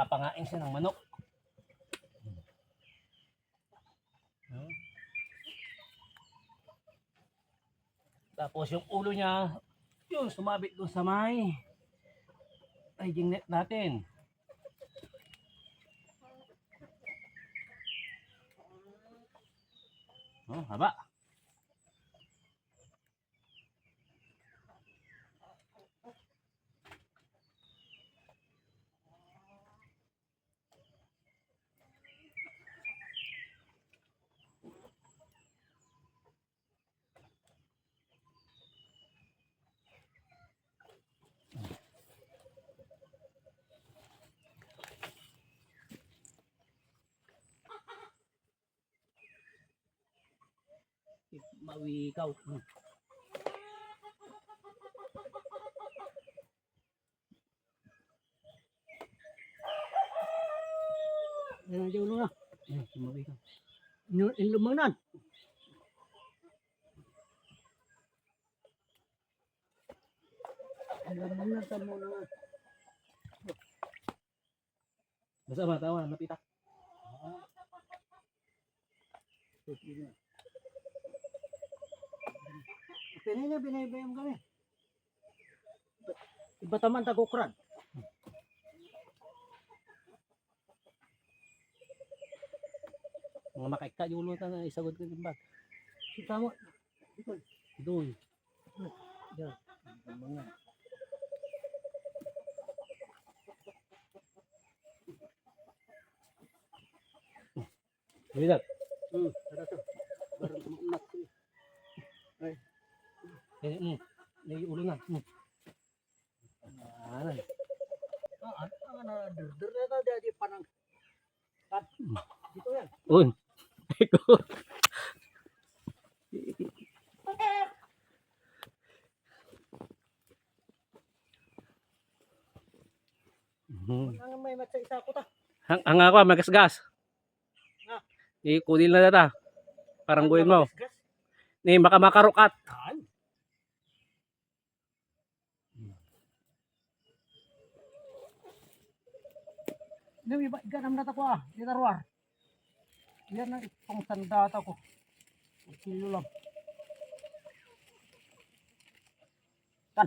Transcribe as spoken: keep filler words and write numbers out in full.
Papangain siya ng manok. Hmm. Tapos yung ulo niya, yun, sumabit doon sa may hygiene net natin. Oh, haba. Mawikaw. Ayan, di ulo na. Ayan, mawikaw. Inyo-, inlumang na. Inlumang na sa muna nga. Basta matawa, napitak. Pinili, binaybayam kami. Iba taman, tagukran. Mga makaikka, yung ulo na isagod ko yung bag. Kita mo. Ito. Doon. Diyan. Mga. Bidak. Hmm, tara to. Barang kumaunat ko eh. Ay. Eh, mm. May ulo na. Mm. Aray. Ah, ano, ano, durdur na ta, di, di, panang. Kat, dito yan. Uy. Eko. Mhm. Ang may matsa isa ko ta. Ang, ang ako, magasgas. Ah. Ikudil na data. Parang guin mo. Magasgas? Ni, makamakarukat. Saan? Nang iba, iganam na tako, ah, di taruar. Yan ang itong sandata ko. Kilo lang. Tan.